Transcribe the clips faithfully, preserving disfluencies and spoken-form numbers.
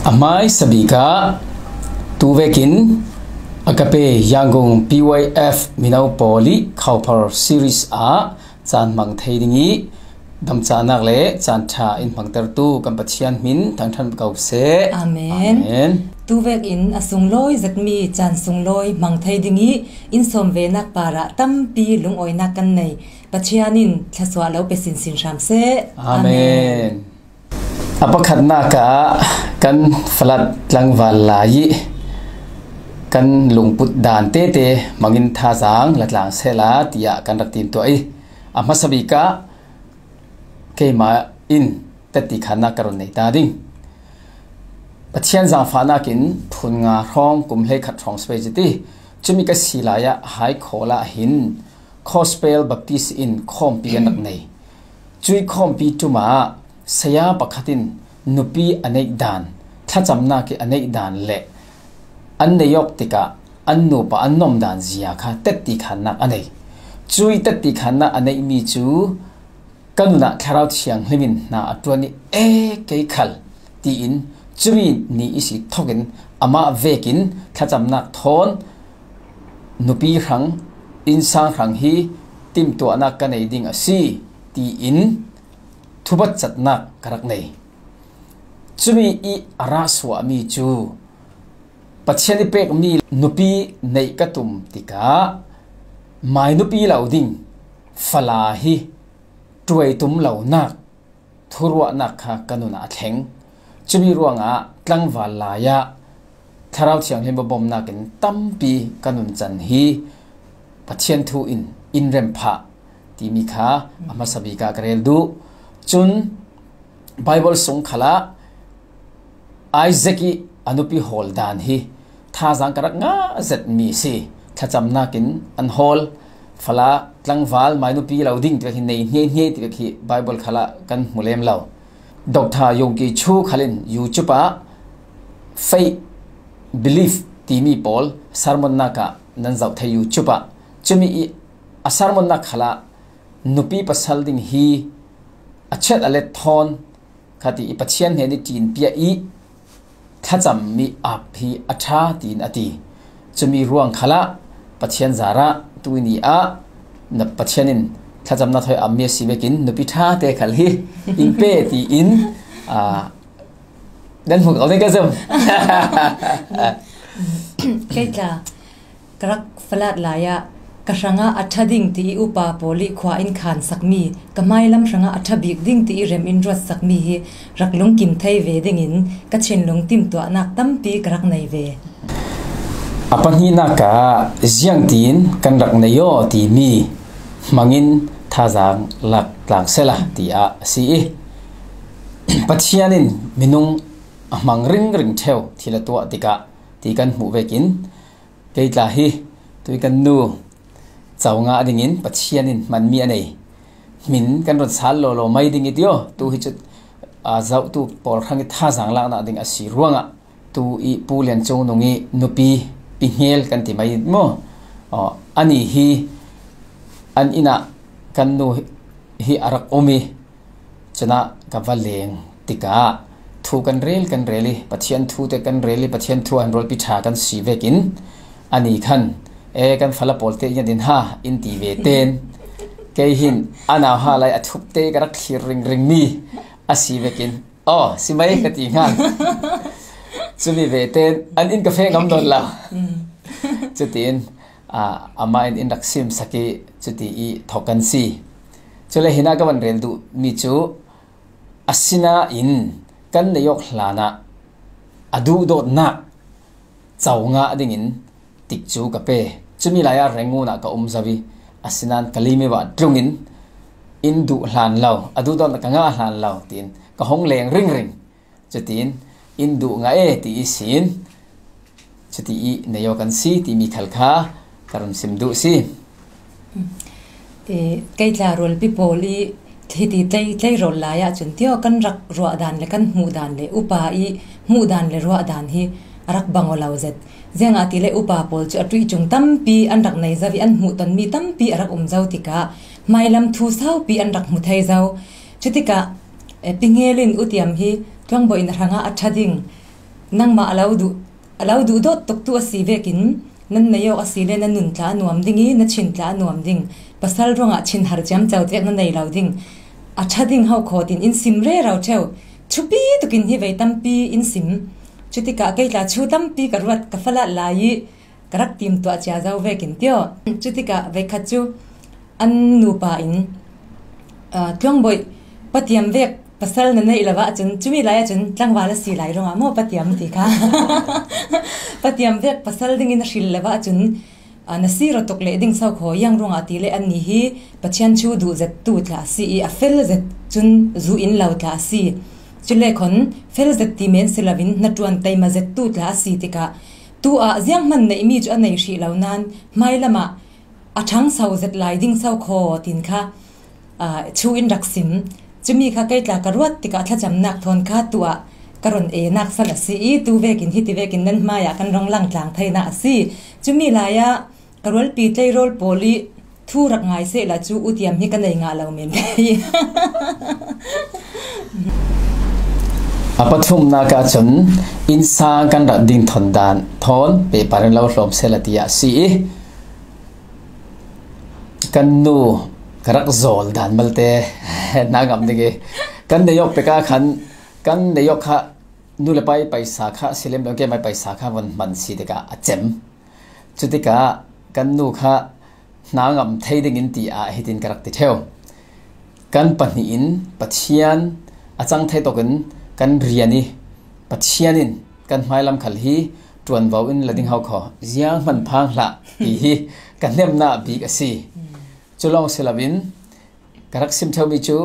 A hmaisa bik ah tu vekin Agape Yangon P Y F mino pawl ih Khauphar series ah caan hmang thei ding ih damcahnak le caan ṭha in hmangtertu kan Pathian hmin thangṭhat ko seh. Amen. Amen. Tu vekin a sunglawi zetmi caan sunglawi hmang thei ding ih in sawm venak parah tampi lungawinak kan nei. Pathian in thlawsuah lo pe sinsin hram seh. Amen. Amen. A pakhatnak ah kan Falat tlangval lai ih kan lungput dan tete hmangin thazaang la tlang sehla tiah kan rak timtuah ih a hmasa bik ah keimah in tetti khannak ka run nei ta ding. Pathian zaangfahnak in phun nga hrawng kum hleikhat hrawng si pei citi cumi ka si lai ah Haikhawl ah hin Gospel Baptist in khawmpi an rak nei. Cuih khawmpi ṭum ah saya pakhat in nupi a neih dan, thlacamnak ih a neih dan le an nei awk tikah an nupa an nuam dan zia kha tetti khannak a nei. Cuih tetti khannak a neihmi cu ka nun ah Thlarau Thianghlim in hna a ṭuan ih, e, kei khal, tiin cumi ni ihsi thokin amah vekin thlacamnak thawn nupi hrang, innsang hrang hi timtuahnak ka nei ding a si, tiin thubat catnak ka rak nei. Cumi ih a rah suahmi cu Pathian ih pekmi nupi neih ka tum tikah mai nupi lo ding fala hi ṭuai tum lonak thuruahnak kha ka nun ah a thleng. Cumi ruangah tlangval lai ah Thlarau Thianghlim bawmnak in tampi ka nuncan hi Pathian thu in in rem phah timi kha a hmasa bik ah ka rel duh. Cun Baibal sung khalah Isaac ih a nupi hawl dan hi thazaang ka rak ngah zetmi si. Thlacamnak in an hawl. Fala tlangval mai nupi lo ding tivek hi nei hniaihniai tivek hi Baibal khalah kan hmu lem lo. Doctor Yonggi Cho khal in YouTube ah Faith Belief timi pawl sermonnak ah nan zoh thei YouTube ah. Cumi ih a sermonnak khalah nupi pasal ding hi a chiat a let thawn kha ti ih Pathian hnen ih ṭinpiak ih thlacammi ap hi a ṭha tiin a ti. Cumi ruang khalah Pathian zarah tuni ah na Pathian in thlacamnak thawi ammi a si vekin nupi ṭha te khal hi in pe tiin, aa, nan hmu ko ding ka zam. Kei tla, ka rak Falat lai ah ka hrangah a ṭha ding ti ih upa pawl ih khua in khansakmi, ka hmailam hrangah a ṭha bik ding ti ih rem in ruatsakmi hi rak lungkim thei ve dingin ka thinlung timtuahnak tampi ka rak nei ve. A pahnihnak ah ziangtin kan rak nei aw timi hmangin thazaang lak tlang sehla tiah a si ih Pathian in minung a hmang ringring ṭheu thil a tuah tikah ti kan hmuh vekin kei tla hi tui kan nu co ngah dingin Pathian in hmanmi a nei. Hmin kan run sal lawlaw mai ding i ti aw. Tu hi cu, aa, zohtu pawl hrang i thazaang laknak ding a si ruangah tu i Pu Lian Cung Nung i nupi Pi Hngial kan ti mai maw? Aw, ani hi an inn ah kan nu hi a rak um i, cunah ka va leng tikah thu kan rel, kan rel i, Pathian thu te kan rel i, Pathian thu ah hin rualpi ṭha kan si vekin ani khan, e, kan fala pawl te in a din ha, in ti ve ten. Kei hin a nauha lai a thup te ka rak thlir ringring mi a si vekin, aw, si mai ka ti hnga. Cumi ve ten an inn ka feh ngam nawn lo. Cutin, aa, amah in in rak simsak i cuti i thawk kan si. Cule hinah ka van rel duhmi cu asinain kan nei awk hlanah a duhdawtnak co ngah dingin tikcu ka pe. Cumi lai ah Rangoon ah ka um zo i asinain ka lim i va tlungin in duh hlan lo, a duhdawtnak ka ngah hlan lo tiin ka hong leng ringring. Cutin, in duh ngah e ti ihsin, cuti i nei aw kan si timi khal kha ka run sim duh si. E, kei tla rualpi pawl i hiti tlei, tlei rawl lai ah cun tio kan rak ruah dan le kan hmuh dan le upa i hmuh dan le ruah dan hi a rak bang aw lo zet. Ziangahtile upa pawl cu a ṭuih cung tampi an rak nei zo i an hmuh tonmi tampi a rak um zo tikah hmailam thu saupi an rak hmu thei zo. Cutikah, eh, Pi Hngial in u Tiam hi Tuang Bawi in a hrangah a ṭha ding, Nangmah a lo duh, a lo duh dawt tuktu a si vekin, nan nei awk a si le na nun tla a nuam ding i, na chin tla a nuam ding. Pasal ruangah chin har ciamco vek na nei lo ding. A ṭha ding ho khawtin in sim rero ṭheu. Thupi tukin hi vei tampi in sim. Chutikah kei tla thu tampi ka ruat, ka falat lai i, ka rak tim tuah cia zo vekin tio. Chutikah veikhat cu an nupa in, ah, Tluangboih, patiam vek pasal na neih lo ahcun, cumi lai ahcun tlangval a si lai ruangah maw patiam ti kha. Patiam vek pasal dingin a hril lo ahcun, ah, na si ro tuk leh ding so khaw, iang ruangah ti le annih hi Pathian thu duh zettu tla a si i, a fel zet cun zu in lo tla a si. Cule khon fel zet ti men si loin hnaṭuan teima zettu tla a si tikah, tu ah zianghman neihmi cu a nei hrih lo nain hmailam ah a ṭhangso zet lai ding so khaw tin kha, aa, thu in rak sim. Cumi kha kei tla ka ruat tikah thlacamnak thawn kha tu ah ka ron enak san a si i, tu vekin hiti vekin nan hmaiah kan rong lang tlang theinak a si. Cumi lai ah ka rualpi tleirawl pawl i thu rak ngai sehla cu U Tiam hi ka nei ngah lo men ve. A pathumnak ahcun innsang kan rat ding thawn dan thawn pehpar in lo hlawm sehla ti ah a si i, kan nu ka rak zawl dan malte hna ngam ding i, kan nei awk peka khan kan nei awk kha nu le pai paisa kha si lem lo, keimai paisa kha von hman si tikah a cem. Cutikah kan nu kha hna ngam thei dingin ti ah hitin ka rak ti ṭheu. Kan pahnih in Pathian a cang thei tawkin kan rian i Pathian in kan hmailam khal hi ṭuanvo in la ding ho kho, zianghman phang hlah ti hi ka hnemnak bik a si. Cu lawng si loin ka rak sim ṭheumi cu,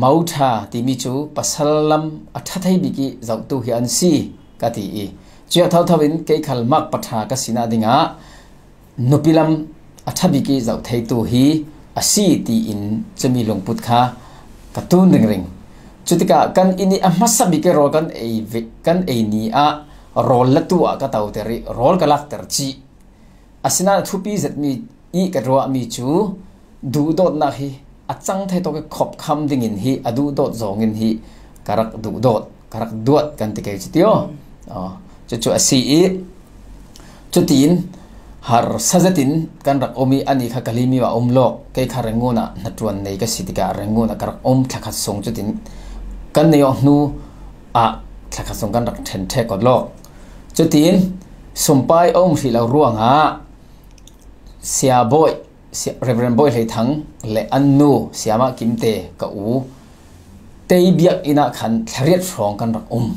moṭha timi cu pasal lam a ṭha thei bik i zohtu hi an si, ka ti i, cuah thotho in kei khal mak paṭha ka sinak dingah nupi lam a ṭha bik i zoh theitu hi a si, tiin cumi lungput kha ka tun ringring. Cutikah kan inn i a hmasa bik i rawl kan ei ve-, kan ei ni ah rawl latu ah ka toter i rawl ka lakter cih. Asinain a thupi zetmi i ka ruahmi cu duhdawtnak hi a cang thei tawk i khopkham dingin hi a duhdawt zawngin hi ka rak duhdawt, ka rak duat kan ti kei cu tio. Aw, cucu a si i, cutiin harsa zetin kan rak um i, ani kha Kalimi ah a um lawk, kei kha Rangoon ah hnaṭuan nei ka si tikah Rangoon ah ka rak um thlakhat sung, cutin kan nei awk hnu ah thlakhat sung kan rak ṭhen ṭhek ko lawk. Cutin sumpai a um hrih lo ruangah Sia Bawi, Sia-, Reverend Bawi Hlei Thang le an nu Siamah Kimte ka u tei biakinn ah khan thla riat hrawng kan rak um.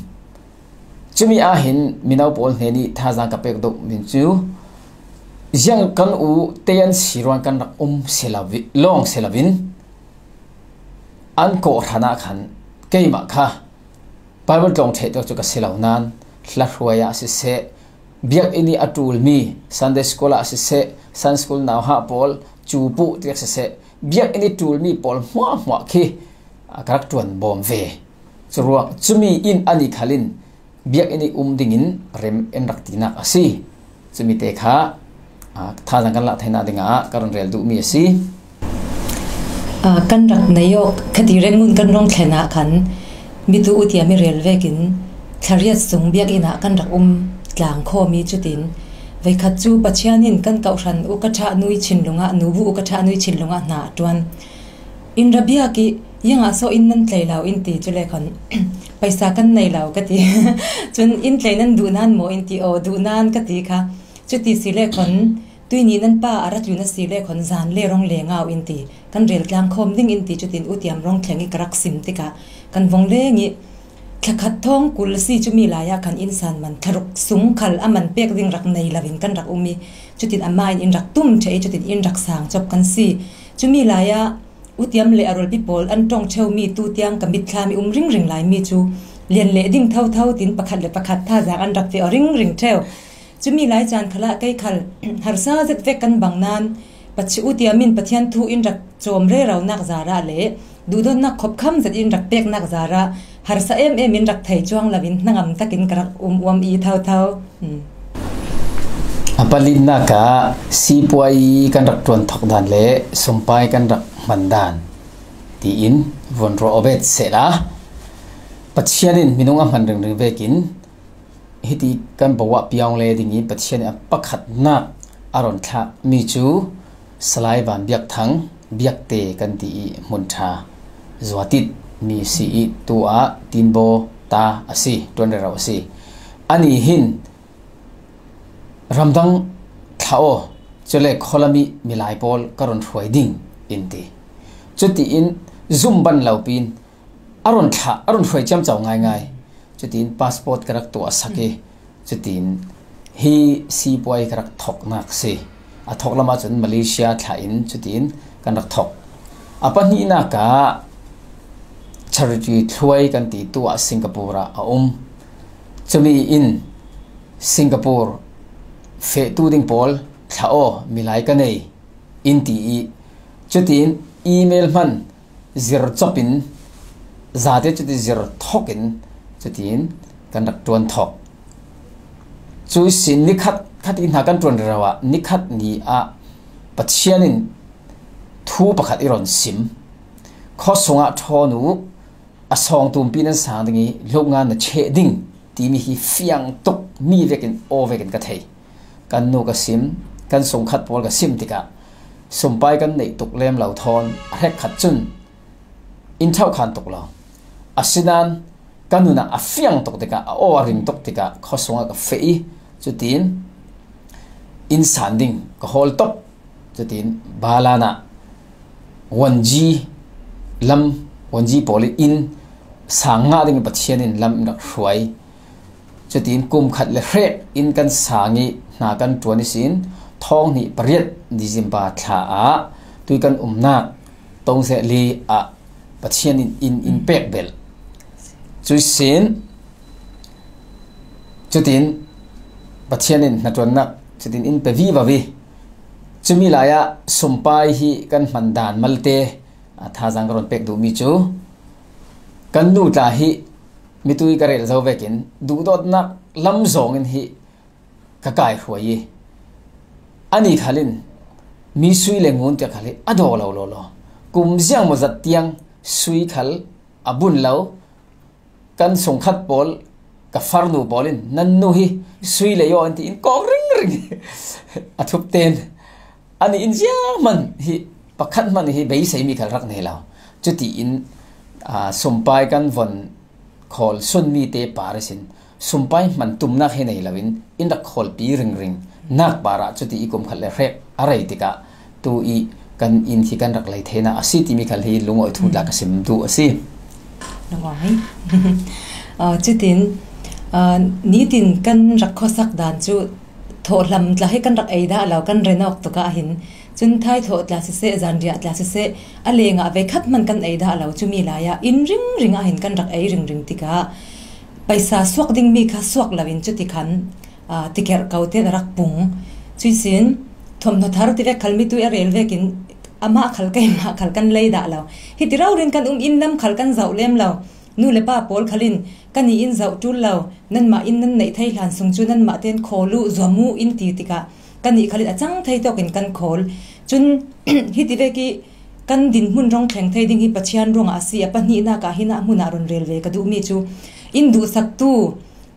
Cumi ah hin mino pawl hnen i thazaang ka pek duh min cu, ziang kan u tei an si ruang kan rak um si lo vi-, lawng si loin an kawhhran ah khan keimah kha Bible tlawng ṭheh deuh cu ka si lo nain, hla hruai ah siseh, biakinn i a ṭulmi Sunday school ah siseh, Sunday school nauhak pawl cu puh tiak siseh, biakinn i ṭulmi pawl hmuahhmuah khi a ka rak ṭuan bawm ve. Curuang cumi in ani khal in biakinn i um dingin rem in rak tinak a si. Cumi te kha, aa, thazaang kan lah theinak dingah ka run rel duhmi a si. Aa, kan rak nei awk, khati Rangoon kan rung thlen ah khan mitu U Tiam i rel vekin thla riat sung biakinn ah kan rak um tlang khawmi cutin, veikhat cu Pathian in kan kawhhran uka ṭha nu i thinlung ah, nubu uka ṭha nu i thinlung ah hna a ṭuan. In ra biak i, ziangah so in nan tlei lo in ti, cule khon paisa kan nei lo ka ti. Cun in tlei nan duh nan maw in ti, aw, duh nan ka ti kha. Cuti si le khon, tuini nan pa a ra tlun a si le khon, zan le rong le ngau in ti, kan rel tlang khawm ding in ti, cutin U Tiam rong thleng i ka rak sim tikah kan vong leng i, thlakhat thawng kul a si, cumi lai ah khan innsan man thlaruk sung khal a man pek ding rak nei lo in kan rak um i, cutin amah in in rak tum ṭheh i, cutin in rak sang cop kan si. Cumi lai ah U Tiam le a rualpi pawl an ṭong ṭheumi tu tiang ka mitthlam i um ringring laimi cu lian leh ding thotho tin pakhat le pakhat thazaang an rak pe aw ringring ṭheu. Cumi lai caan khalah kei khal harsa zet vek kan bang nain Pathi-, U Tiam in Pathian thu in rak cawm reronak zarah le duhdawtnak khopkham zet in rak peknak zarah harsa em em in rak thei cuang loin hnangam takin ka rak um uam i thotho. Hmm. A palinak ah sipuai kan rak ṭuan thok dan le sumpai kan rak hman dan tiin vun ruah awbet sehla, Pathian in minung a hman ringring vekin Hiti kan bo ah piang le ding in Pathian in a pakhatnak a run thlah mi cu Salai Van Biak Thang, Biakte kan ti i hmun ṭha Zuatit mi si i tu ah Tinbaw ta a si, ṭuan rero a si. Ani hin ramdang thlah aw, cule khualam i milai pawl ka run hruai ding in ti. Cutiin zum ban lo pin a run thlah, a run hruai ciamco ngaingai. Cutiin passport ka rak tuah a sak i, cutiin hi sipuai ka rak thoknak si. A thok lamah cun Malaysia thlah in cutiin kan rak thok. A pahnihnak ah charity thluai kan ti tu ah Singapore ah a um. Cumi in Singapore fehtu ding pawl thlah aw, milai ka nei in ti i, cutiin email hman zir cop in, zate cuti zir thok in, cutiin kan rak ṭuan thok. Cu sin nikhat khat i hna kan ṭuan rero ah nikhat ni ah Pathian in thu pakhat i run sim. Khuasung ah ṭhawn u, a sawng tumpi nan sang ding i, hlukngan na cheh ding timi hi fiang tuk mi vekin aw vekin ka thei. Kan nu ka sim, kan sungkhat pawl ka sim tikah sumpai kan neih tuk lem lo thawn a hrekkhat cun in ṭhauh khan tuk lo. Asinain kan nun ah a fiang tuk tikah, a aw a ring tuk tikah khuasung ah ka feh i, cutiin inn san ding ka hawl tuk. Cutiin Balan ah Wanji lam, Wanji pawl i inn sang ngah ding Pathian in lam in rak hruai. Cutiin kum khat le hrek in kan sang i hna kan ṭuan ihsin thawng hnih pariat December thla ah tui kan umnak Tongzehli ah Pathian in inn in pek belh. Cuihsin cutin Pathian in hnaṭuannak cutin in pe vivo i, cumi lai ah sumpai hi kan hman dan malte, a, thazaang ka rawn pek duhmi cu kan nu tla hi mitui ka rel zo vekin duhdawtnak lam zawngin hi ka kai hruai i, ani khal in mi sui le ngun tiah khal hi a daw lo law law. Kum ziang maw zat tiang sui khal a bun lo. Kan sungkhat pawl, ka farnu pawl in, "Nan nu hi sui le yaw," an ti in kawk ringring. A thup ten, ani in ziang hman hi, pakhat hman hi beisei mi khal rak nei lo. Cutiin, aa, sumpai kan von khawl sunmi te par ihsin sumpai hman tumnak hi nei loin in rak khawlpi ringring nak parah cuti i kum khat le hrek a rei tikah tu i kan inn hi kan rak lei theinak a si timi khal hi lungawi thu tla ka sim duh a si. Lungawi. Ah, cutin, ah, nitin kan rak khuasak dan cu thawhhlam tla hi kan rak ei dah lo, kan ren awk tuk ah hin cun thaithawh tla siseh, zanriah tla siseh, a lengah ve khat hman kan ei dah lo. Cumi lai ah inn ringring ah hin kan rak ei ringring tikah paisa suak dingmi kha suak loin cuti khan, aa, tikerh ko tein a rak pung. Cuihsin thawmhnaw thar tivek khal mitui a rel vekin amah khal keimah khal kan lei dah lo. Hiti rori in kan um, inn lam khal kan zoh lem lo. Nu le pa pawl khal in, "Kan i inn zoh ṭul lo, nanmah inn nan neih thei hlan sung cu nanmah tein khawl uh, zuam uh," in ti tikah kan i khal in a cang thei tawk in kan khawl. Cun hiti vek i kan dinhmun rawng thleng thei ding hi Pathian ruangah a si. A pahnihnak ah hin ah hmun ah run rel ve ka duhmi cu in duhsaktu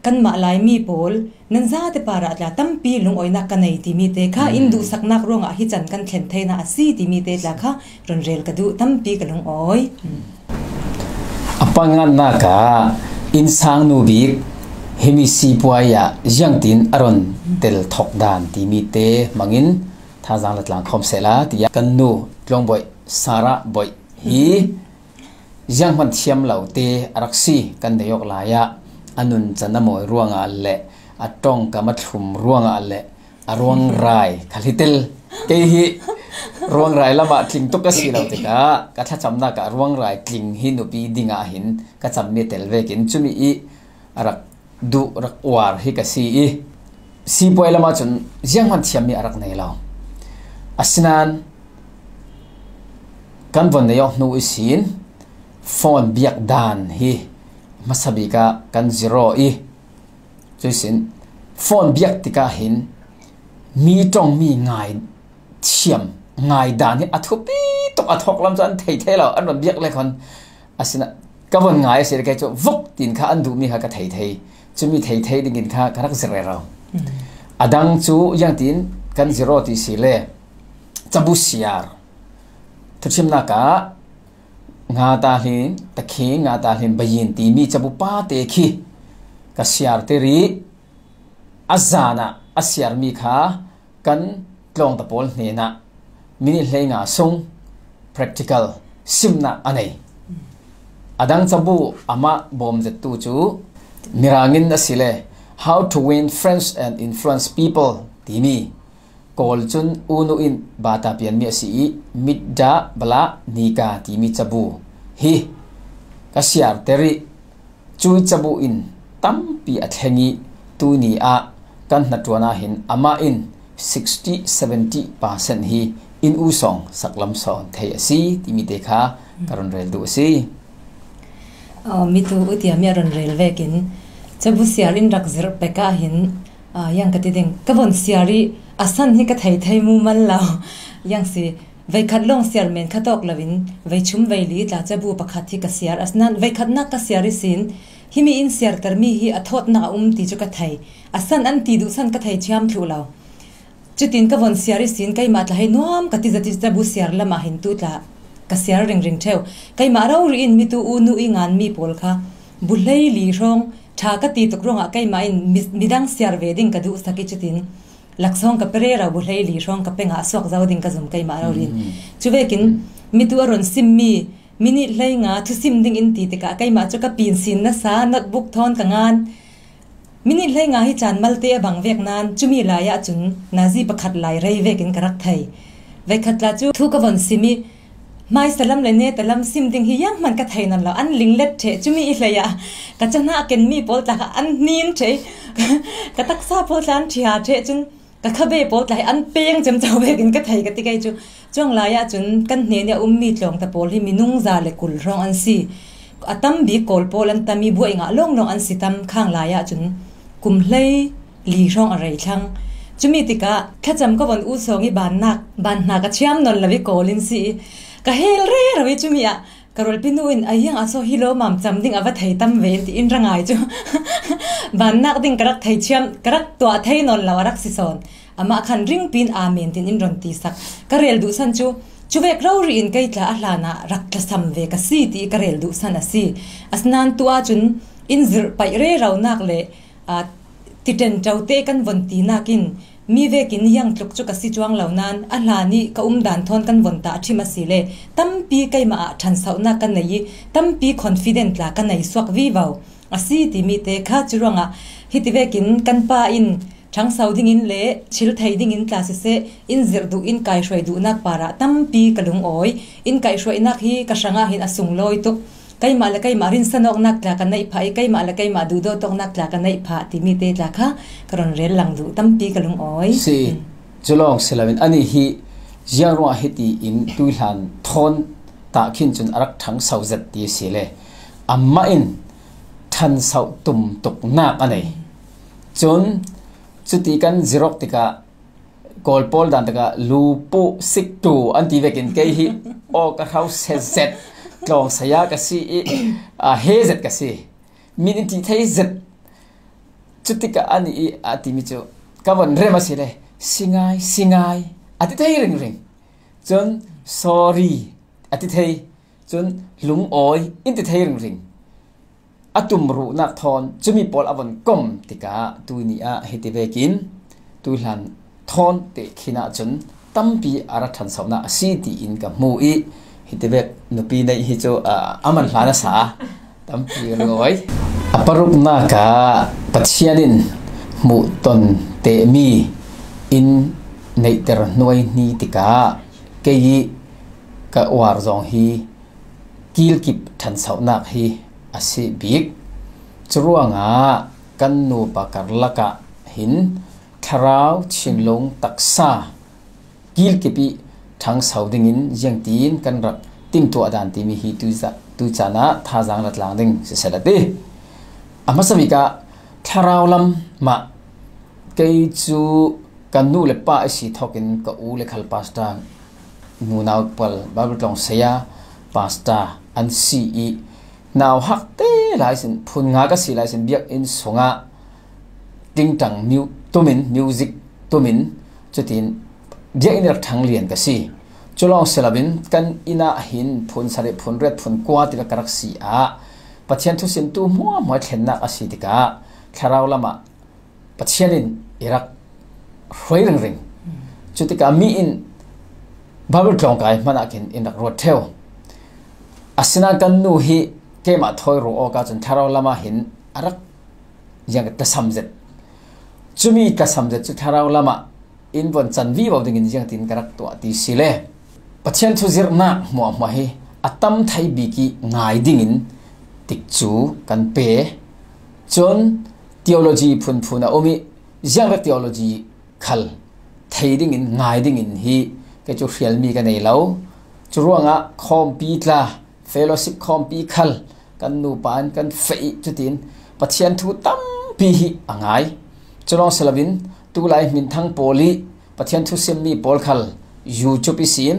kanmah Laimi pawl nan zate parah tla tampi lungawinak ka nei timi te kha in duhsaknak ruangah hi can kan thlen theinak a si timi te tla kha run rel ka duh, tampi ka lungawi. A panganak ah innsang nu bik himi sipuai ah ziangtin a run tel thok dan timi te hmangin thazaang la tlang khawm sehla tiah kan nu Tlawng Boih, Sarah Boih hi zianghman thiam lo te a rak si. Kan nei awk lai ah a nuncan a mawi ruangah le a ṭongkam a thlum ruangah le a ruangrai kha hlitel. Kei hi ruangrai lamah tling tuk ka si lo tikah ka thlacamnak ah ruangrai tling hi nupi dingah hin ka cammi tel vekin cumi i a rak duh rak uar hi ka si i, sipuai lamah cun zianghman thiammi a rak nei lo. Asinain kan von nei awk hnu ihsin phone biak dan hi hmasa bik ah kan zir aw i, cuihsin phone biak tikah hin mi ṭongmi ngai thiam, ngai dan hi a thupi tuk, a thawk lam cu an thei thei lo, an von biak le khon. Asinain ka von ngai a si le kei cu vok tin kha an duhmi kha ka thei thei. Cumi thei thei dingin kha ka rak zir rero. A dang cu ziangtin kan zir aw ti si le, cabu siar. Thuchimnak ah nga ta hlin, takhi nga ta hlin, bayin timi cabu pate khi ka siar ter i a zan ah a siarmi kha kan tlawngta pawl hnenah minit hleinga sung practical simnak a nei. A dang cabu amah bawm zettu cu Mirangin a si le How to Win Friends and Influence People timi, Kawl cun Unu in bata pianmi a si i Midda Bala Nika timi cabu hi ka siar ter i, cui cabu in tampi a thleng i, tuni ah kan hnaṭuan ah hin amah in sixty, seventy percent hi in u sawng saklam sawn thei a si timi te kha ka run rel duh a si. Aw, mitu u tiami a run rel vekin cabu siar in rak zirh pek ah hin, aa, yang ka ti ding, ka von siar i a san hi ka thei thei mu mal lo. Yang si, veikhat lawng siar men kha tawk loin veichum veili tla cabu pakhat hi ka siar. Asinain veikhatnak ka siar ihsin himi in siartermi hi a thawtnak a um ti cu ka thei. A san an ti duh san ka thei thiam thluh lo. Cutin ka von siar ihsin keimah tla hei nuam ka ti zat i cabu siar lamah hin tu tla ka siar ringring ṭheu. Keimah rori in mitu u nu i nganmi pawl kha buhlei li hrawng ṭha ka ti tuk ruangah keimah in mi, midang siar ve ding ka duhsak i cutin laksawng ka pe rero, buhlei li hrawng ka pe ngah suak zo ding ka zum keimah rori in. Cuvekin mitu a run simmi minit hleinga thusim ding in ti tikah keimah cu ka pinsin nasa notebook thawn ka ngan. Minit hleinga hi caan malte a bang vek nain cumi lai ahcun nazi pakhat lai rei vekin ka rak thei. Veikhat tla cu thu ka von sim i hmaisa lam le neta lam sim ding hi zianghman ka thei nawn lo, an linglet ṭheh. Cumi i hlei ah ka cahnah a kenmi pawl tla kha an hnin ṭheh, ka taksa pawl tla an ṭhia ṭheh cun ka khabe pawl tla hi an peng ciamco vekin ka thei ka ti kei cu. Cuang lai ahcun kan hnen i a ummi tlawngta pawl hi minung za le kul hrawng an si. A tam bik Kawl pawl an tam i buai ngah lawnglawng an si tam. Khang lai ahcun kum hlei li hrawng a rei thlang. Cumi tikah thlacam ka von u sawng i bannak, ban hna ka thiam nawn lo i Kawl in si i ka hel rero i cumi ah ka rualpi nu in, "A hiang a saw hi lawmam cam ding a va thei tam ve," in ti in ra ngai cu. Bannak ding ka rak thei thiam, ka rak tuah thei nawn lo a rak si sawn. Amah khan ringpi in amen tin in run tisak. Ka rel duhsan cu, cuvek rori in kei tla a hlanah rak tlasam ve ka si ti ka rel duhsan a si. Asinain tu ahcun in zirh paih reronak le, aa, tiṭenṭo te kan von tinak in mi vekin hiang tluk cu ka si cuang lo nain a hlan i ka umdan thawn kan von tah ṭhim a si le tampi keimah ah ṭhansohnak ka nei i tampi confident tla ka nei suak vivo a si timi te kha cu ruangah hiti vekin kan pa in ṭhangso dingin le thil thei dingin tla siseh, in zirh duh, in kaihruai duhnak parah tampi ka lungawi. In kaihruainak hi ka hrangah hin a sunglawi tuk. Keimah le keimah rinsanawknak tla ka neih phah i, keimah le keimah duhdawtawknak tla ka neih phah timi te tla kha ka run rel lang duh, tampi ka lungawi. Si, cu lawng si loin, ani hi ziang ruangah hiti in tuihlan thawn tah khin cun a rak ṭhangso zet ti a si le, amah in ṭhansoh tum tuknak a nei. Cun cuti kan zirh awk tikah Kawl pawl dan takah lu pu sik tu an ti vekin kei hi aw ka hro se zet, tlawng saya ka si i, a he zet ka si. Min in ti thei zet. Cutikah ani i a timi cu ka von rem a si le, "Singai, singai," a ti thei ringring. Cun, "Sorry," a ti thei. Cun, "Lungawi," in ti thei ringring. A tumruhnak thawn cumi pawl a von kom tikah tuni ah hiti vekin tuihlan thawn te khin ahcun tampi a ra ṭhansohnak a si tiin ka hmu i, hiti vek nupi neih hi cu, aa, a man hlan a sa. Tampi a lungawi. A paruknak ah Pathian in hmuhton tehmi in neihter hnuai hni tikah kei i ka uar zong hi kilkip ṭhansohnak hi a si bik. Curuangah kan nupa karlak ah hin thlarau thinlung taksa kilkip i ṭhangso dingin ziangtin kan rak timtuah dan timi hi tuica-, tuicaan ah thazaang rak tlang ding siseh a ti. A hmasa bik ah thlarau lam mah kei cu ka nu le pa a si thawkin ka u le khal pastor, nunau pal Bible tlawng saya pastor an si i Nauhak te lai sin, phun nga ka si lai sin, biakinn sungah tingtang mu-, tumin, music tumin, cutin biakinn rak ṭhang lian ka si. Cu lawng si loin kan inn ah hin phun sarih, phun riat, phun kua tikah ka rak si ah, Pathian thusimtu hmuahhmuah thlennak a si tikah thlarau lamah Pathian in i rak hruai ringring. Cutikah mi in Baibal tlawngkai hmanh ah khin in rak ruat ṭheu. Asinain kan nu hi keimah thawi ruah awk ahcun thlarau lamah hin a rak ziang tlasam zet. Cumi tlasam zet cu thlarau lamah in von can vivo dingin ziangtin ka rak tuah ti si le Pathian thuzirhnak hmuahhmuah hi a tam thei bik i ngai dingin tikcu kan pe. Cun theology phunphun a um i ziangvek theology khal thei dingin, ngai dingin hi kei cu hrialmi ka nei lo. Cu ruangah khawmpi tla, fellowship khawmpi khal kan nupa in kan feh i cutin Pathian thu tampi hi a ngai. Cu lawng si loin tulai hminthang pawl i Pathian thusimmi pawl khal YouTube ihsin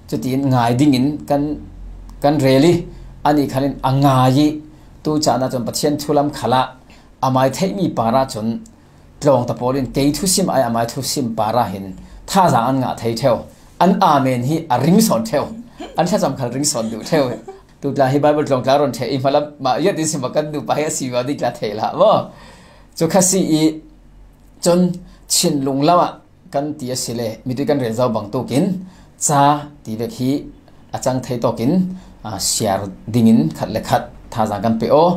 cutin ngai dingin kan, kan rel i, anih khal in a ngai i, tu caan ahcun Pathian thu lam khalah a mai theihmi par ahcun tlawngta pawl in kei thusim ai a mai thusim par ah hin thazaang an ngah thei ṭheu. An amen hi a ring sawn ṭheu. An thlacam khal ring sawn duh ṭheu. Tu tla hi Baibal tlawng tla rawn ṭheh i hmalam mah ia ti si maw, kan nupa hi a si viau ding tla thei hlah maw? Cu kha si i cun thinlung lamah kan ti a si le, mitui kan rel zo bangtuk in ca ti vek hi a cang thei tawk in, aa, siar dingin khat le khat thazaang kan pe aw.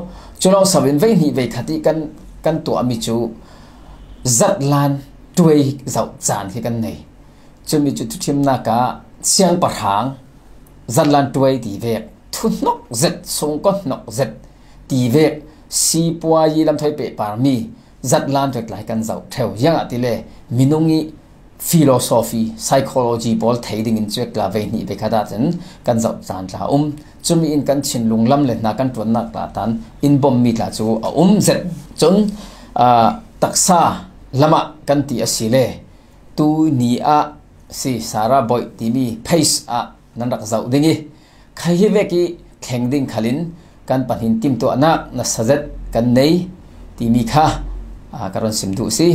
Cu lawng si loin vei hnih vei khat i kan, kan tuahmi cu zatlan tuai zoh caan khi kan nei. Cumi cu thuṭhimnak ah siangpahrang, zatlan tuai ti vek, thuhnok zet, sungkaw hnok zet ti vek, sipuai i lamthoi pehparmi zatlan vek lai kan zoh ṭheu. Ziangahtile minung i philosophy, psychology pawl thei dingin cuek tla vei hnih vei khat ahcun kan zoh caan tla a um. Cumi in kan thinlung lam le hna kan ṭuannak tla tan in bommi tla cu a um zet. Cun, aa, taksa lamah kan ti a si le, tu ni ah si Sarah Boyd timi page ah nan rak zoh ding i, kha hi vek i thleng ding khal in kan pahnih timtuahnak nasa zet kan nei timi kha, aa, ka rawn sim duh si.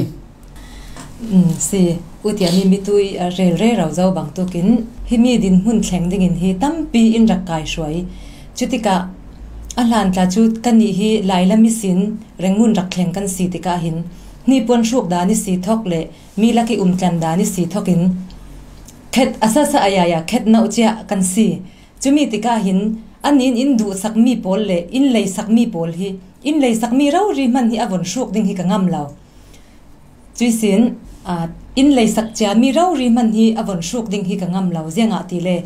Um, si, u tiami mitui, aa, rel rero zo bangtuk in himi dinhmun thleng dingin hi tampi in rak kai hruai. Cutikah a hlan tla cu kannih hi Lailam ihsin Rengmun rak thleng kan si tikah hin hnipuan hruk dan i si thok le mi lak i umtlan dan i si thok in khet a sasa a yaya khet nauh ciah kan si. Cumi tikah hin annih in in duhsakmi pawl le in leisakmi pawl hi, in leisakmi rori hmanh hi a von hruk ding hi ka ngam lo. Cuihsin, aa, in leisak ciami rori hmanh hi a von hruk ding hi ka ngam lo. Ziangahtile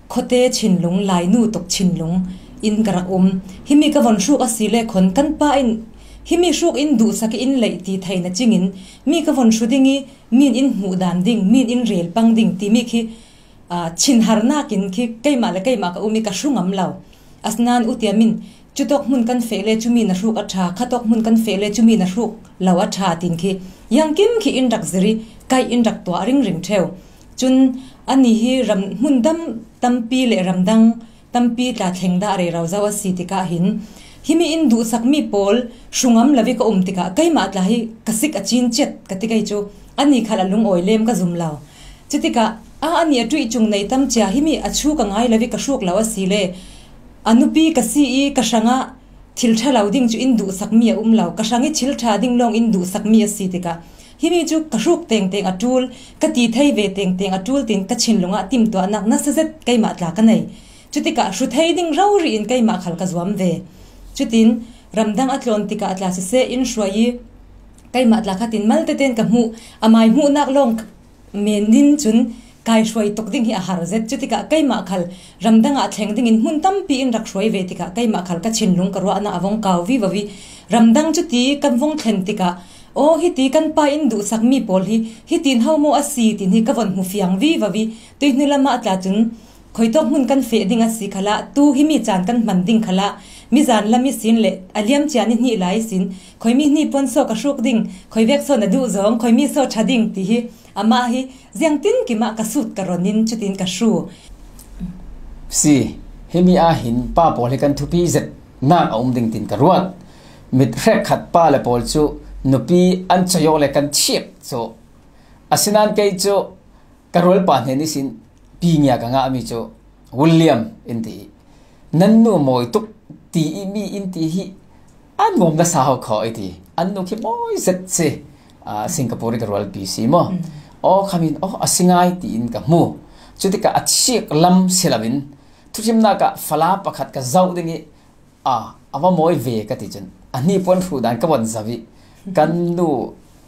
khuate thinlung, Lainu tuk thinlung in ka rak um. Himi ka von hruk a si le khon kan pa in himi hruk in duhsak i in leih ti theihna cingin mi ka von hru ding i, min in hmuh dan ding, min in rel pang ding timi khi, aa, thinharnak in khi keimah le keimah ka um i ka hru ngam lo. Asinain u tiam in cutawk hmun kan feh le cumi na hruk a ṭha, khatawk hmun kan feh le cumi na hruk lo a ṭha tin khi ziangkim khi in rak zir i kaih in rak tuah ringring ṭheu. Cun anih hi ram hmun dam tampi le ramdang tampi tla thleng dah rero zo a si tikah hin himi in duhsakmi pawl hru ngam lo i ka um tikah keimah tla hi ka sik a cin ciat ka ti kei cu anih khal a lungawi lem ka zum lo. Cutikah a anih a ṭuih cung nei tam cia himi a chuk a ngai lo i ka hruk lo a si le a nupi ka si i ka hrangah thil ṭha lo ding cu in duhsakmi a um lo, ka hrang i thil ṭha ding lawng in duhsakmi a si tikah himi cu ka hruk tengteng a ṭul, ka ti thei ve tengteng a ṭul tin ka thinlung ah timtuahnak nasa zet keimah tla ka nei. Cutikah hru thei ding rori in keimah khal ka zuam ve. Cutin ramdang a tlawn tikah tla siseh in hruai i keimah tla khatin malte tein ka hmuh, a mai hmuhnak lawng men in cun kai hruai tuk ding hi a har zet. Cutikah keimah khal ramdang ah thleng dingin hmun tampi in rak hruai ve tikah keimah khal ka thinlung ka ruahnak a vong kau vivo i ramdang cuti kan vong thlen tikah aw, hiti kan pa in duhsakmi pawl hi hitin ho maw a si tin hi ka von hmu fiang vivo i tuihni lamah tla cun khuitawk hmun kan feh ding a si khalah, tu himi caan kan hman ding khalah, mizan lam ihsin le a liam cian i hnih lai ihsin, khuimi hnipuan saw ka hruk ding, khuivek saw na duh zawng, khuimi saw ṭha ding ti hi amah hi ziangtin kimah ka sut ka ron in cutin ka hru. Si, himi ah hin pa pawl hi kan thupi zet nak a um ding tin ka ruat. Mit hrek khat pa le pawl cu nupi an cawi awk le kan thiak cu, asinain kei cu ka rualpa hnen ihsin pingia ka ngahmi cu William in ti i, nan nu mawi tuk ti i mi in ti hi, an nuam nasa ho kho i ti. An nu khi mawi zet si, ah, Singapore i ka rualpi si maw? Mm. Aw, khamin, aw, a si ngai tiin ka hmu. Cutikah a thiak lam si loin, thuhrimnak ah fala pakhat ka zoh ding i, ah, a va mawi ve ka ti cun, a hnipuan hruh dan ka von zoh i, kan nu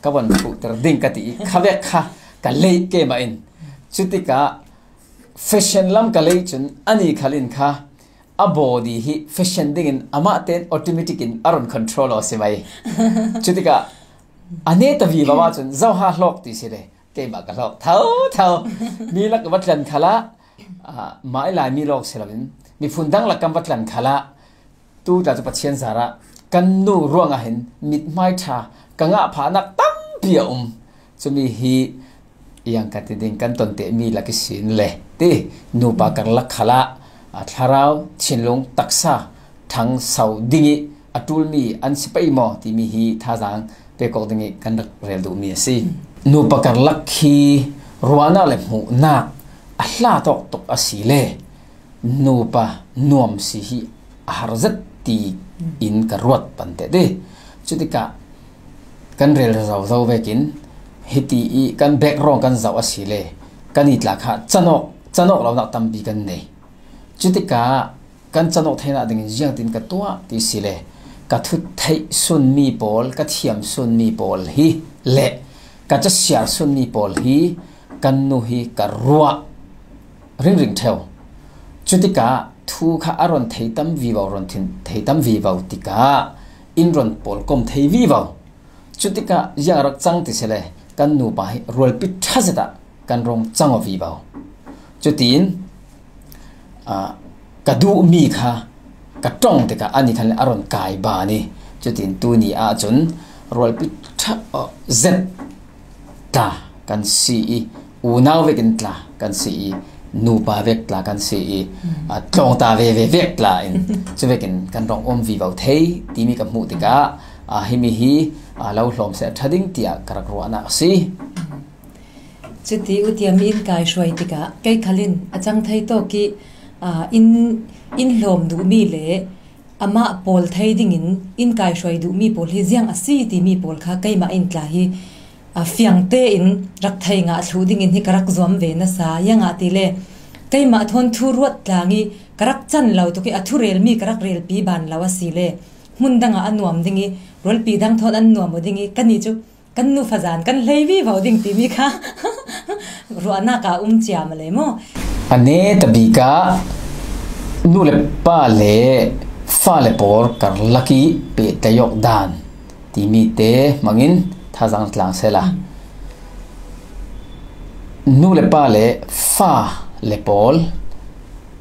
ka von hruhter ding ka ti i, khavek kha ka lei keimah in. Cutikah fashion lam ka lei cun, ani khal in kha a body hi fashion dingin amah tein automatic in a run control aw si mai. Cutikah a neta vivo ahcun, zoha hlawk ti si le, keimah ka hlawk tho tho. Mi lak va tlan khalah, ah, mah i Laimi lawng si loin, miphun dang lak kan va tlan khalah, tu tla cu Pathian zarah kan nu ruangah hin mithmai ṭha ka ngah phahnak tampi a um. Cumi hi iang ka ti ding, kan ton tehmi lak ihsin le ti, nupa karlak khalah, a, thlarau, thinlung, taksa ṭhangso ding i a ṭulmi an si pei maw timi hi thazaang pek awk ding i kan rak rel duhmi a si. Nupa karlak khi ruahnak le hmuhnak a hla tawk tuk a si le nupa nuam si hi a har zet ti in ka ruat pan teh ti. Cutikah kan rel zozo vekin hiti i kan background kan zoh a si le kan i tla kha canawk, canawk lonak tampi kan nei. Cutikah kan canawk theinak dingin ziangtin ka tuah ti si le ka thut theih sunmi pawl, ka thiam sunmi pawl hi le ka casiar sunmi pawl hi kan nu hi ka ruah ringring ṭheu. Cutikah thu kha a run thei tam vivo, run thin thei tam vivo tikah in run pawl kom thei vivo. Cutikah ziang a rak cang ti si le kan nupa hi rualpi ṭha zet ah kan rung cang aw vivo. Cutin, ah, ka duhmi kha ka ṭong tikah ani khan le a run kai ban i, cutin tuni ahcun rualpi ṭha, ah, zet tla kan si i, unau vekin tla kan si i, nupa vek tla kan si i, mm, ah, tlawngta veve vek tla in cuvekin kan rung um vivo thei timi ka hmuh tikah, ah, himi hi, ah, lo hlawm seh a ṭha ding tiah ka rak ruahnak a si. Cuti u tiami in kai hruai tikah kei khal in a cang thei tawk i, aa, in, in hlawm duhmi le amah pawl thei dingin in kai hruai duhmi pawl hi ziang a si timi pawl kha keimah in tla hi, aa, fiang tein rak thei ngah thluh dingin hi ka rak zuam ve nasa. Ziangahtile keimah thawn thu ruat tlang i ka rak can lo tuk i a thurelmi ka rak relpi ban lo a si le hmun dangah a nuam ding i rualpi dang thawn an nuam aw ding i kannih cu kan nu fazan kan hlei vivo ding timi kha ruahnak a um cia ma lei maw? A neta bik ah nu le pa le fa le pawl karlak i pehtlaih awk dan timi te hmangin thazaang tlang sehla. Mm. Nu le pa le fa le pawl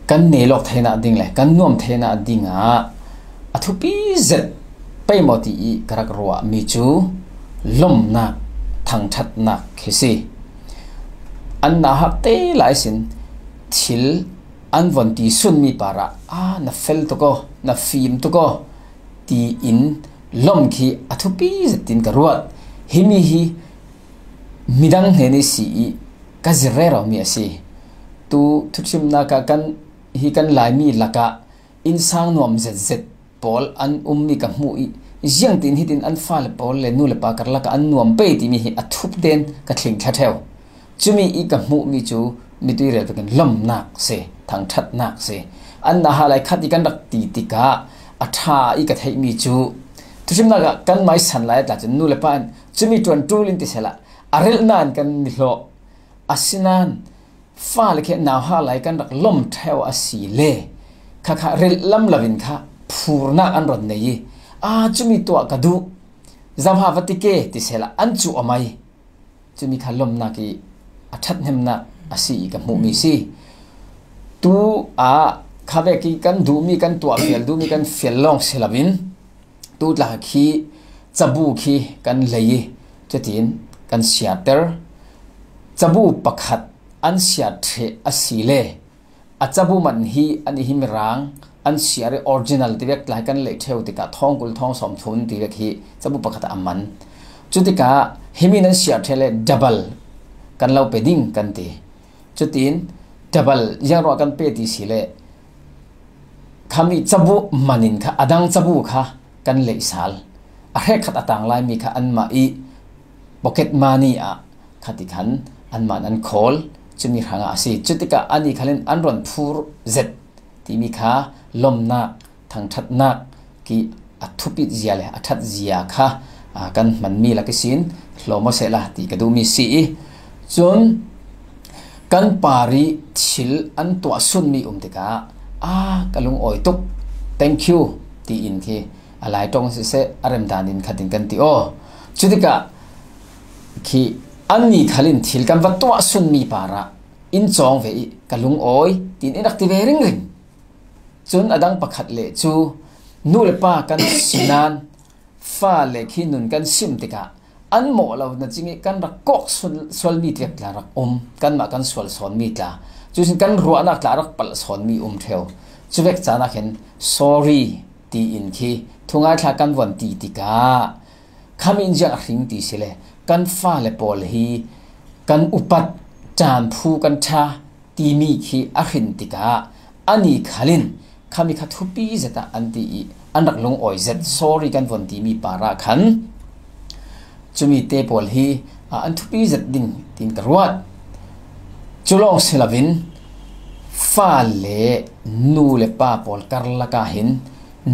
kan neh lawk theinak ding le kan nuam theinak dingah a thupi zet pei maw ti i ka rak ruahmi cu lomnak, thangṭhatnak khi si. An nauhak te lai sin thil an von ti sunmi parah, "A, na fel tuk aw, na fim tuk aw," tiin lom khi a thupi zet tin ka ruat. Himi hi midang hnen i si i ka zir rero mi a si. Tu thuthimnak ah kan, hi kan Laimi lakah innsang nuam zetzet pawl an ummi ka hmuh i, ziangtin hitin an fale pawl le nu le pa karlak ah an nuam pei timi hi a thup tein ka tling thla ṭheu. Cumi i ka hmuhmi cu mitui rel vekin lomnak si, thangṭhatnak si. An nauhak lai khat i kan rak ti tikah a ṭha i ka theihmi cu thuhrimnak ah kan maisan lai a tla cun nu le pa in cumi ṭuan ṭul in ti sehla a relh nain kan i hlawh. Asinain fale khi nauhak lai kan rak lom ṭheu a si le khakha relh lam loin kha phurnak an run nei i, "A, cumi tuah ka duh, zoha va ti ke," ti sehla an cuh a mai. Cumi kha lomnak i a ṭhathnemnak a si i ka hmuhmi si. Tu ah khavek i kan duhmi, kan tuah fial duhmi kan fial lawng si loin tu tla khi cabu khi kan lei i cutin kan siatter. Cabu pakhat an siat ṭheh a si le a cabu man hi an i hi mirang an siar i original ti vek tla hi kan lei theu tikah thawng kul thawng sawm thum ti vek hi cabu pakhat ah a man. Cutikah himi nan siar thei le double kan lo pe ding kan ti. Cutin double ziang ruah kan pe ti si le khami cabu manin kha a dang cabu kha kan leisal. A hrekkhat a tang lai mi kha anmah i pocket money ah kha ti khan anmah an khawl, cumi hrangah a si. Cutikah ani khalin an ron phur zet timi kha lomnak, thangṭhatnak ki a thupit zia le a ṭhat zia kha, a, kan hman mi lak ihsin hlawm aw sehla ti ka duhmi si i. Cun kan par i thil an tuahsun mi um tikah, a, ka lungawi tuk, thank you, tiin khi a lai ṭawng siseh, a remdan in khatin kan ti aw. Cutikah khi anni khalin thil kan va tuahsun mi parah in cawng ve i ka lungawi, tiin in rak ti ve ringring. Cun a dang pakhat le cu nu le pa kan si nain fa le khi nun kan sim tikah an mawh lo na cing i kan rak kawk sual, sual mi tla rak um, kanmah kan sual sawn mi tla, cusin kan ruahnak tla rak palh sawn mi um ṭheu. Cuvek caan ah khin sorry tiin khi thungai thla kan von ti tikah khami in ziang a hring ti si le kan fa le pawl hi kan upat, ṭamphu kan ṭha timi khi a hrin tikah ani khalin khami kha thupi zet ah an ti i an rak lungawi zet, sorry kan von timi parah khan cumi te pawl hi, a, an thupi zet ding tiin ka ruat. Cu lawng si loin fa le nu le pa pawl karlak ah hin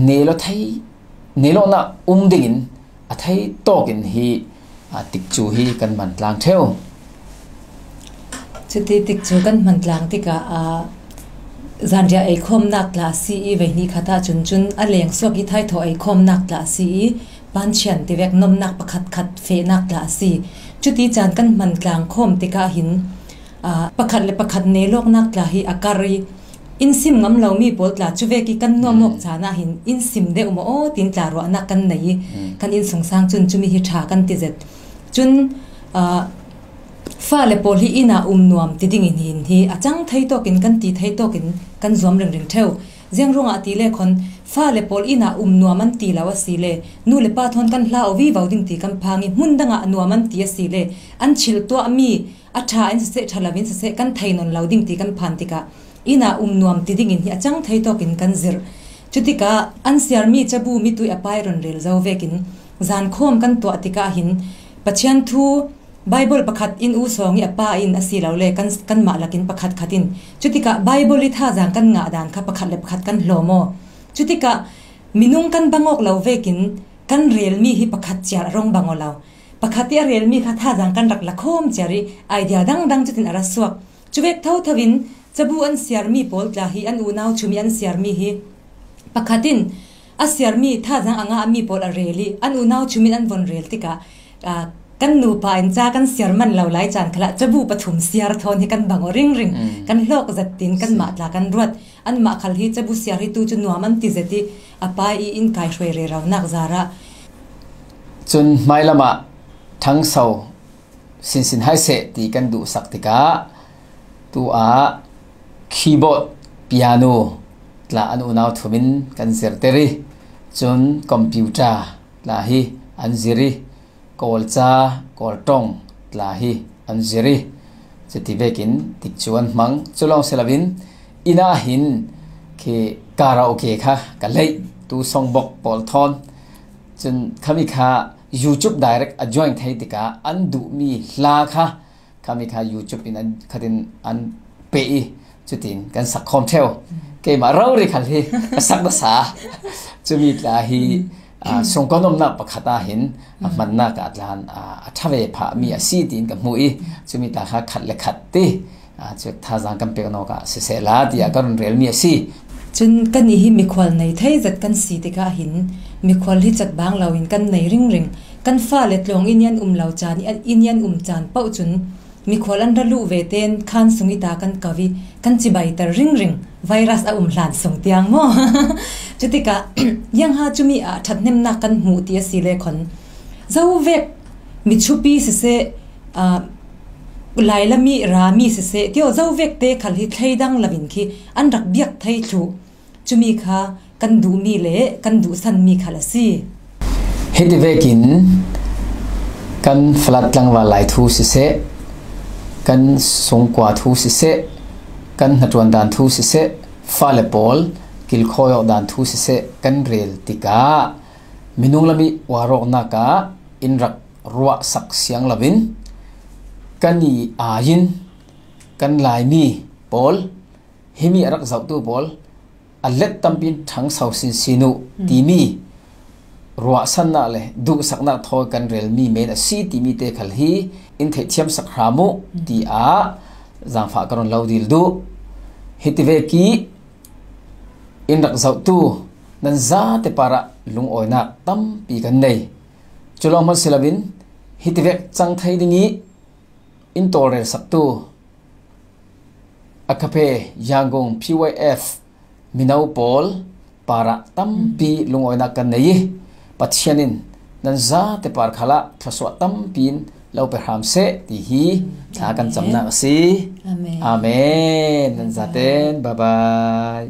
nelo thei, nelawhnak um dingin a thei tawkin hi, a, tikcu hi kan man tlang ṭheu. Cuti tikcu kan hman tlang tikah, aa, zanriah eikhawmnak tla a si i, veihnih khat ahcun cun a leng suak i thaithawh eikhawmnak tla a si i, panchian tivek nomnak pakhat khat fehnak tla a si. Cuti caan kan hman tlang khawm tikah hin, aa, pakhat le pakhat nelawknak tla hi a kar i, in sim ngam lomi pawl tla cuvek i kan nuam awk caan ah hin in sim deuh maw aw, tin tla ruahnak kan nei i, kan innsungsang cun cumi hi ṭha kan ti zet. Cun, aa, fa le pawl hi inn ah um nuam ti dingin hin hi a cang thei tawkin kan ti thei tawkin kan zuam ringring ṭheu. Ziang ruangah ti le khawn fa le pawl inn ah um nuam an ti lo a si le nu le pa thawn kan hla aw vivo ding ti kan phang i hmun dangah nuam an ti a si le an chilh tuahmi a ṭha in siseh, ṭha lo in siseh kan thei nawn lo ding ti kan phan tikah inn ah um nuam ti dingin hi a cang thei tawkin kan zirh. Cutikah an siarmi cabu mitui a pai ron rel zo vekin zan khawm kan tuah tikah hin Pathian thu Baibal pakhat in u sawng i a pa in a si lo le kan, kanmah lakin pakhat khat in. Cutikah Baibal i thazaang kan ngah dan kha pakhat le pakhat kan hlawm aw. Cutikah minung kan bang awk lo vekin kan relmi hi pakhat ciar a rung bang aw lo. Pakhat i a relmi kha thazaang kan rak la khawm ciar i idea dangdang cutin a ra suak. Cuvek thotho in cabu an siarmi pawl tla hi an unau chum i an siarmi hi pakhat in a siarmi thazaang a ngahmi pawl a rel i an unau chum in an von rel tikah, aa, kan nupa in ca kan siar man lo lai caan khalah cabu pathum siar thawn hi kan bang aw ringring, kan hlawk zat tin kanmah tla kan ruat. Anmah khal hi cabu siar hi tu cu nuam an ti zet i a pai i in kai hruai rero nak zarah. Cun hmailam ah ṭhangso sinsin hai seh ti kan duhsak tikah tu ah keyboard, piano tla an unau thum in kan zirter i cun computer tla hi an zir i Kawl ca, Kawl ṭong tla hi an zir i cuti vekin tikcu an hmang. Cu lawng si loin inn ah hin khi karaoke kha ka leih, tu songbok pawl thawn. Cun khami kha YouTube direct a join thei tikah an duhmi hla kha khami kha YouTube in an, khatin an pe i cutin kan sak khawm ṭheu. Keimah rori khal hi a sak nasa. Cumi tla hi, aa, sungkawn omnak pakhat ah hin a hmannak ah tlan, aa, a ṭha ve phah mi a si tiin ka hmu i cumi tla kha khat le khat ti, aa, cu thazaang kan pek nawk ah sisehla tiah ka run relmi a si. Cun kannih hi mikhual nei thei zet kan si tikah hin mikhual hi catbang loin kan nei ringring. Kan fale tlawng inn i an um lo caan i an, inn i an um caan paoh cun mikhual an ra luh ve tein khaan sung i ta kan ko i kan cibaiter ringring, virus a um hlan sung tiang maw? Cutikah ziangha cumi ah ṭhathnemnak kan hmuh ti a si le khawn zovek mithupi siseh, aa, lailami rami siseh tio zovek te khal hi thleidang loin khi an rak biak thei thluh. Cumi kha kan duhmi le kan duhsanmi khal a si. Hiti vekin kan falat tlangval lai thu siseh, kan sungkua thu siseh, kan hnaṭuan dan thu siseh, fale pawl kilkhawi awk dan thu siseh kan rel tikah minung lam ih uarawknak ah in rak ruahsak siang loin kan i ai in kan Laimi pawl, himi a rak zohtu pawl a let tampi in ṭhangso sinsin uh timi ruahsannak le duhsaknak thawi kan relmi men a si timi te khal hi in theihthiamsak hram uh tiah zaangfah ka run lo dil duh. Hiti vekih in rak zohtu nan zate parah lungawinak tampi kan nei. Cu lawng hmanh si loin hiti vek cang thei ding ih in tawlrelsaktu Agape Yangon P Y F mino pawl parah tampi lungawinak kan nei ih Pathian in nan zate par khalah thluasuah tampi in lo pe hram seh ti hi thla kan camnak a si. Amen. Amen. Nan zaten bye bye.